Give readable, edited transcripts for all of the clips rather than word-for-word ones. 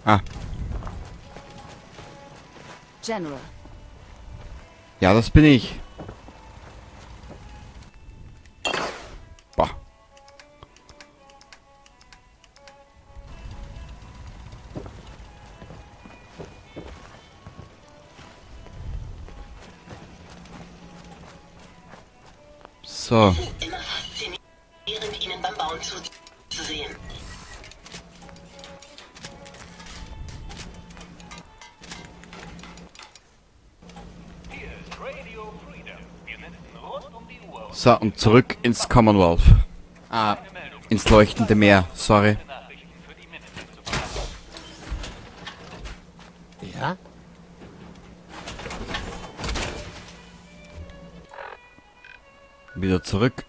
Ah. General. Ja, das bin ich. Boah. So. Immer faszinierend, Ihnen beim Bauen zuzusehen. So, und zurück ins Commonwealth. Ah, ins leuchtende Meer, sorry. Ja? Wieder zurück.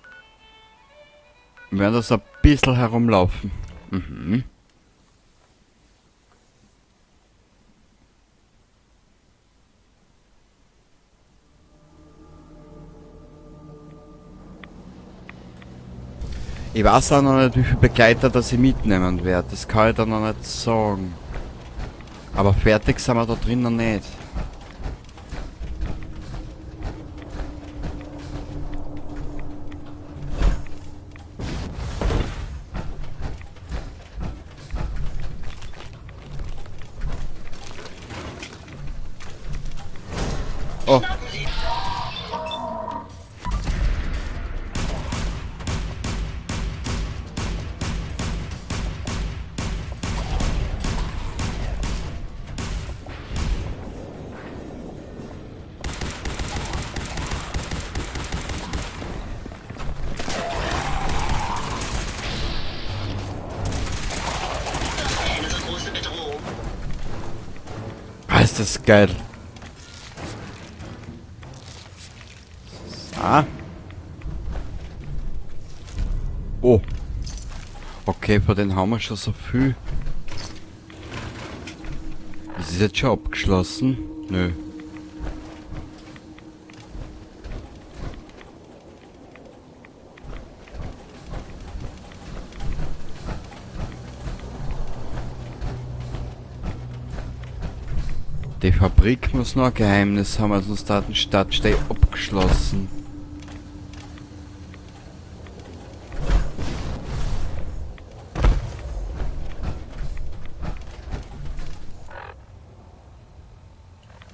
Wir werden das ein bisschen herumlaufen. Mhm. Ich weiß auch noch nicht, wie viele Begleiter das ich mitnehmen werde. Das kann ich da noch nicht sagen. Aber fertig sind wir da drin noch nicht. Oh. Eine so große Bedrohung. Ah, ist das geil. Ah. Oh. Okay, von denen haben wir schon so viel. Das ist jetzt schon abgeschlossen. Nö. Die Fabrik muss noch ein Geheimnis haben, also sonst hat die Stadt steht abgeschlossen.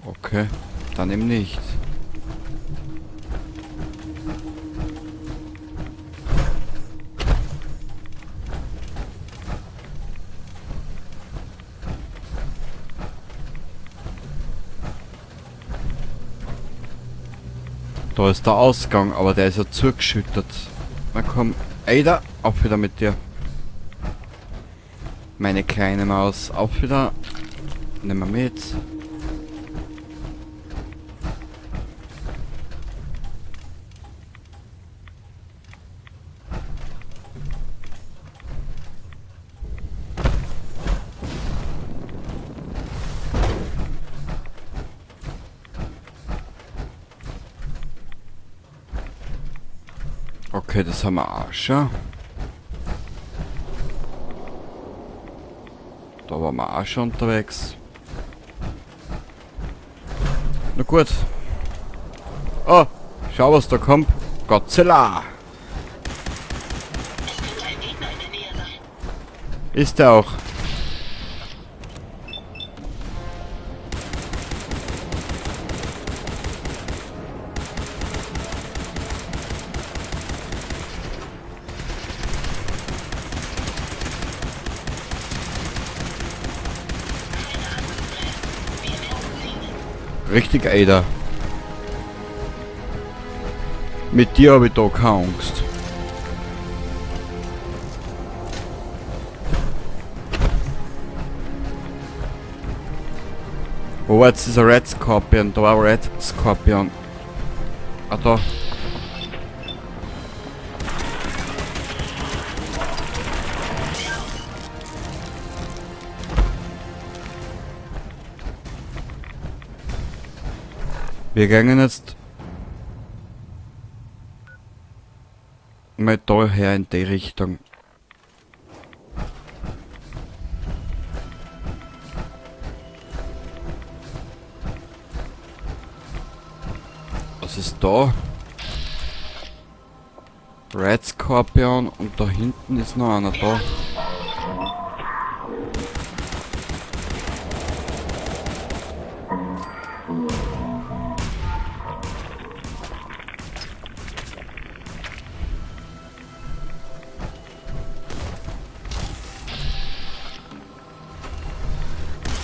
Okay, dann eben nicht. Da ist der Ausgang, aber der ist ja zugeschüttet. Na komm, Ada, auf wieder mit dir. Meine kleine Maus, auf wieder. Nimm mal mit. Okay, das haben wir auch schon. Da waren wir auch schon unterwegs. Na gut. Oh, schau, was da kommt. Godzilla! Es könnte ein Gegner in der Nähe sein. Ist der auch. Richtig, Ada. Mit dir hab ich da keine Angst. Wo war jetzt dieser Red Scorpion? Da war Red Scorpion. Ah, da. Wir gehen jetzt mal da her in die Richtung. Was ist da? Red Scorpion und da hinten ist noch einer da.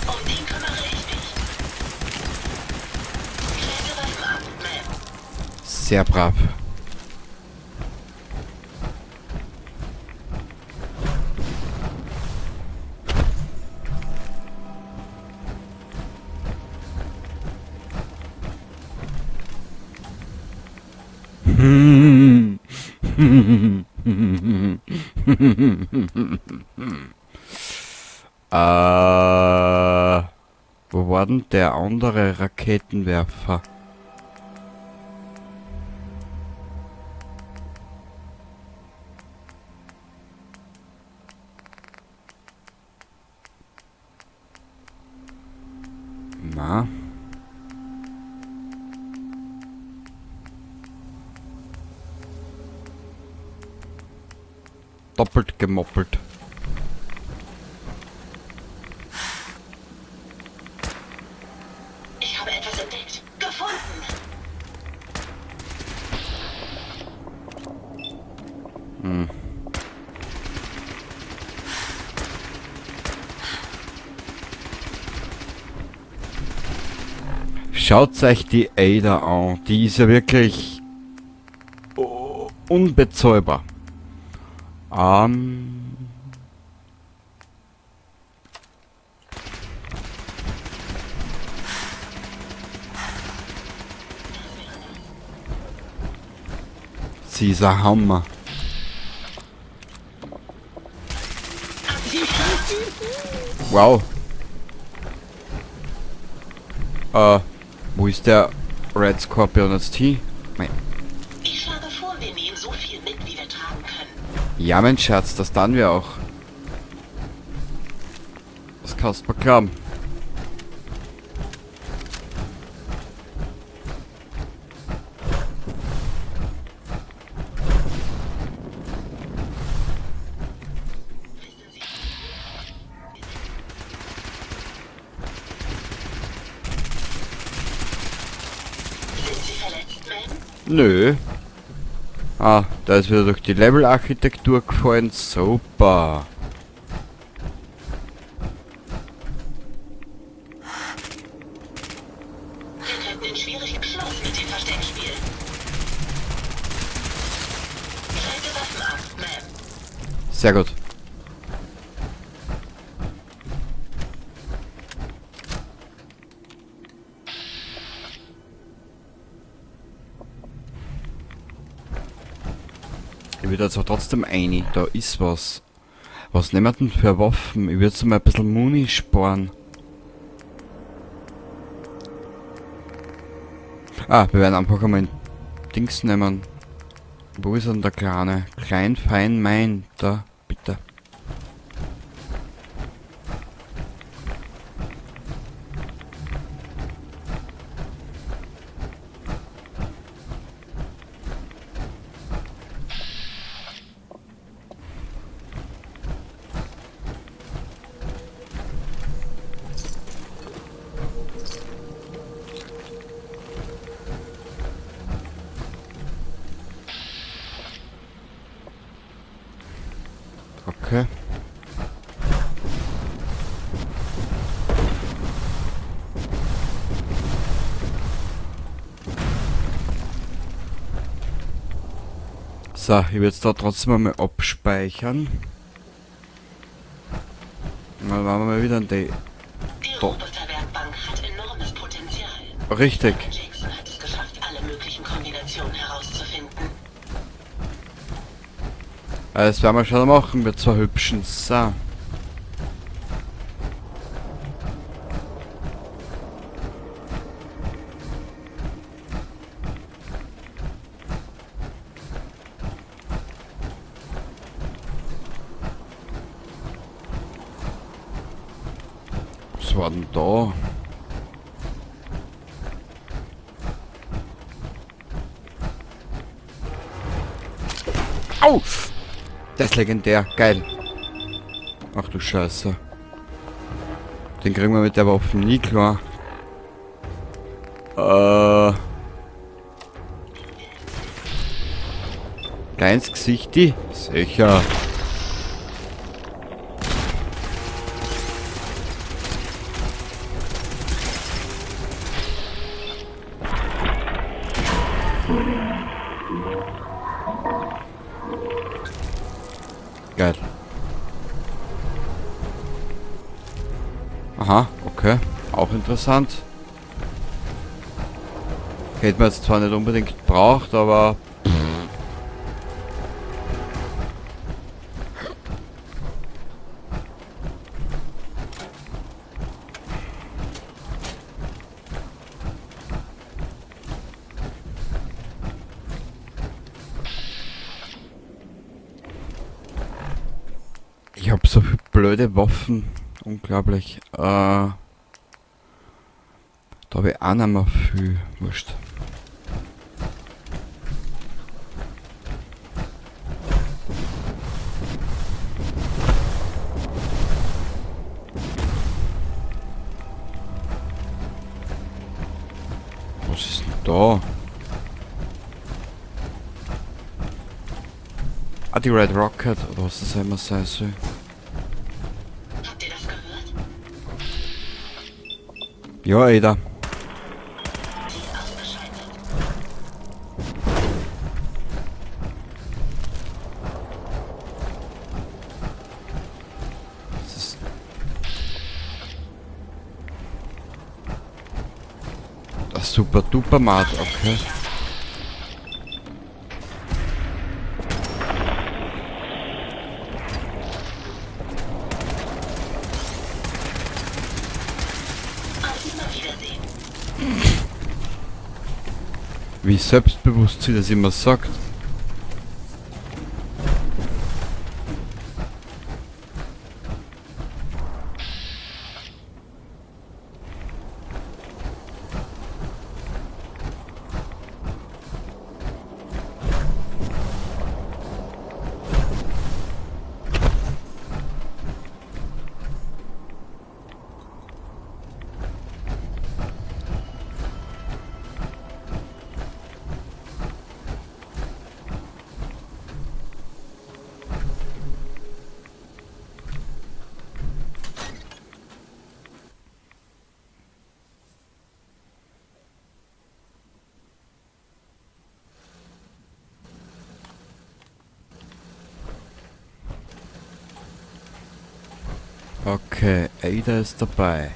Um den kümmere ich mich. Klärt Waffen ab, Ma'am. Sehr brav. Wo war denn der andere Raketenwerfer? Na? Doppelt gemoppelt. Ich habe etwas entdeckt. Gefunden. Schaut euch die Ada an. Die ist ja wirklich unbezahlbar. Sie ist ein Hammer. Wow. Wo ist der Red Scorpion jetzt hin? Mei. Ich schlage vor, wir nehmen so viel mit, wie wir tragen können. Ja, mein Schatz, das tun wir auch. Das kannst du mir glauben. Wissen Sie, sind Sie verletzt, Ma'am? Nö. Ah, da ist wieder durch die Level-Architektur gefallen. Super. Wir könnten in schwierig Schluss mit dem Versteckspiel. Schalte Waffen ab, Ma'am. Sehr gut. Ich würde jetzt aber trotzdem ein. Da ist was. Was nehmen wir denn für Waffen? Ich würde jetzt mal ein bisschen Muni sparen. Ah, wir werden einfach einmal ein Dings nehmen. Wo ist denn der Kleine? Klein, fein, mein. Da, bitte. Okay. So, ich werde jetzt da trotzdem einmal abspeichern. Dann machen wir mal wieder ein Day. Die Doch. Roboterwerkbank hat enormes Potenzial. Richtig. Jackson hat es geschafft, alle möglichen Kombinationen herauszufinden. Das werden wir schon machen mit zwei hübschen. So. Was war denn da? Au! Der ist legendär. Geil. Ach du Scheiße. Den kriegen wir mit der Waffe nie klar. Kleines Gesicht, die? Sicher. Geil. Aha, okay. Auch interessant. Hätte man jetzt zwar nicht unbedingt gebraucht, aber... Ich hab so viele blöde Waffen. Unglaublich. Da habe ich auch nicht mehr viel. Wurscht. Was ist denn da? Ah, die Red Rocket, oder was das immer sein soll. Habt ihr das gehört? Ja, Ada. Sie ist ausgeschaltet. Das ist das super duper Mart, okay. Auf Nimmerwiedersehen. Wie selbstbewusst sie das immer sagt. Okay, Ada ist dabei.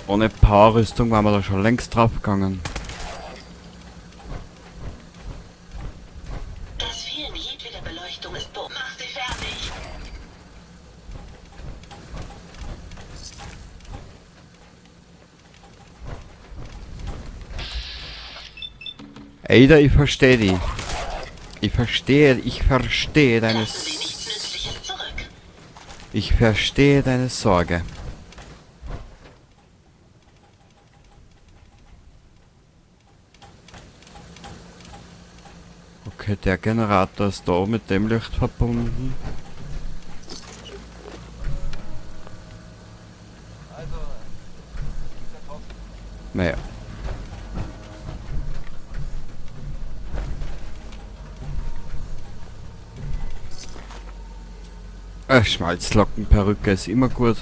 Ohne Powerrüstung waren wir da schon längst drauf gegangen. Das Fehlen jedweder Beleuchtung ist bo. Mach sie fertig. Ada, ich verstehe dich. Ich verstehe deine Lassen Sie nichts Nützliches zurück. Ich verstehe deine Sorge. Okay, der Generator ist da mit dem Licht verbunden. Naja. Schmalzlockenperücke ist immer gut.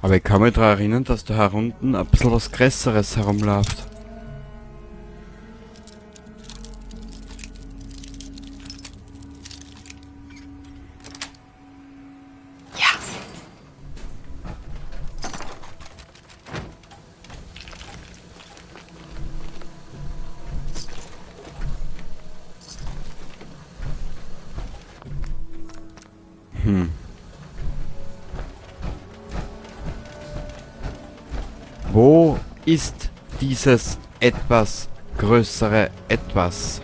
Aber ich kann mich daran erinnern, dass da herunten ein bisschen was Größeres herumläuft. Wo ist dieses etwas größere Etwas?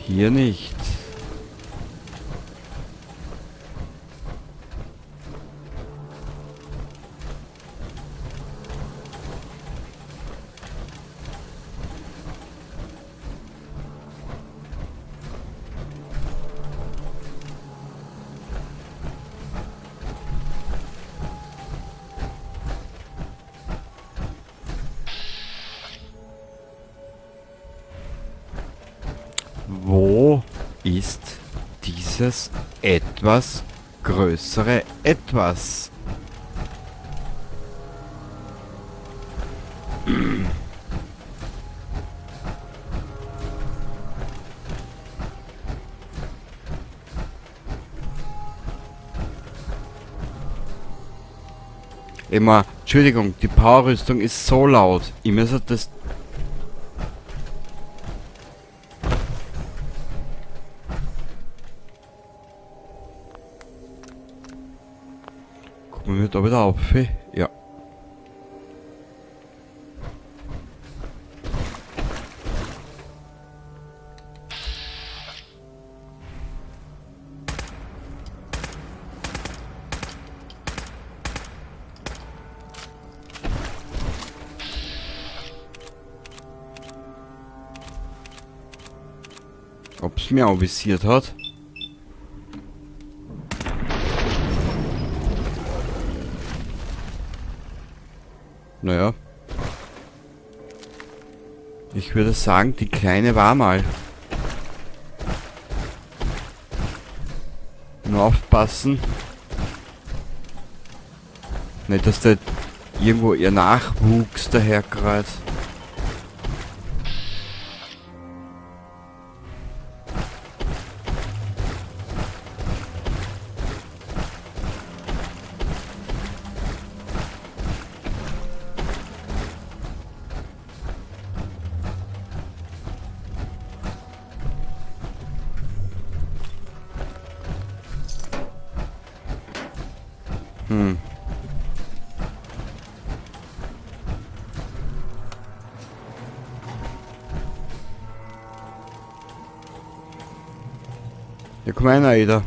Hier nicht. Wo ist dieses etwas größere Etwas? Immer, Entschuldigung, die Powerrüstung ist so laut. Ich muss das. Kommen wir da wieder auf? Ja. Ob's mir avisiert hat. Naja. Ich würde sagen, die Kleine war mal. Nur aufpassen. Nicht, dass da irgendwo ihr Nachwuchs daherkreuzt. Ja, komm rein, Aida.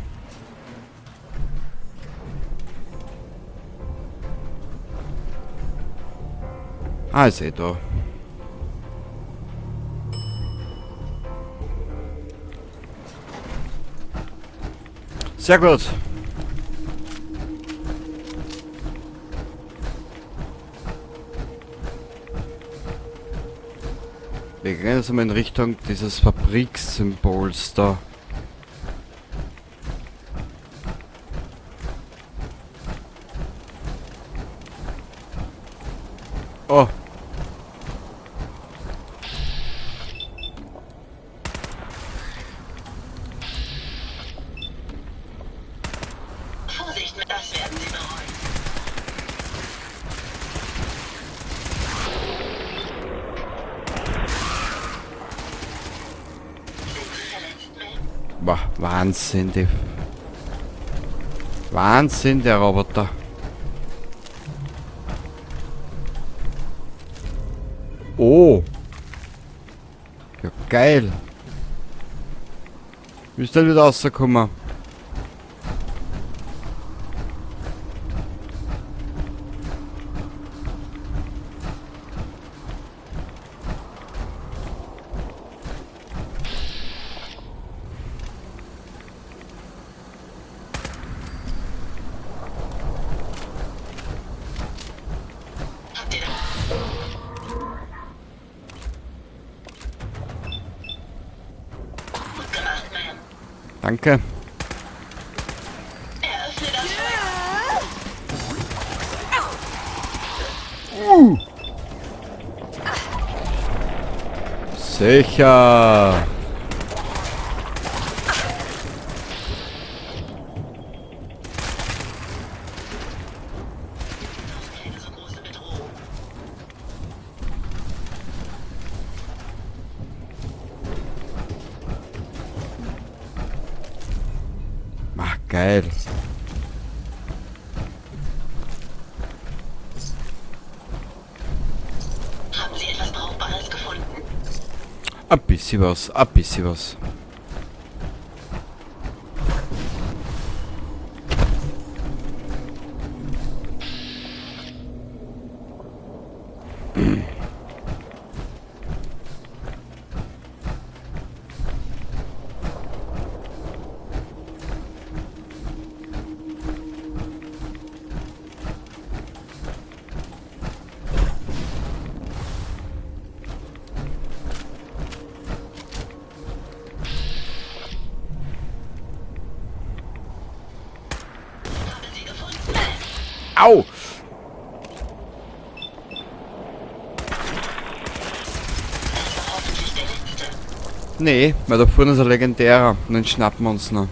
Ah, ist eh da. Sehr gut. Wir gehen jetzt mal in Richtung dieses Fabrikssymbols da. Oh. Vorsicht, das werden Sie bereuen. Sind Sie verletzt, Ma'am? Boah, Wahnsinn, die Wahnsinn, der Roboter. Oh. Ja, geil. Wie ist denn wieder rausgekommen? Habt ihr das? Gut gemacht, Ma'am. Danke. Eröffne das Feuer. Sicher. Geil. Haben Sie etwas Brauchbares gefunden? Ein bisschen was, ein bisschen was. Habe sie gefunden. Au! Das war hoffentlich der letzte. Nee, weil da vorne ist ein legendärer. Und den schnappen wir uns noch.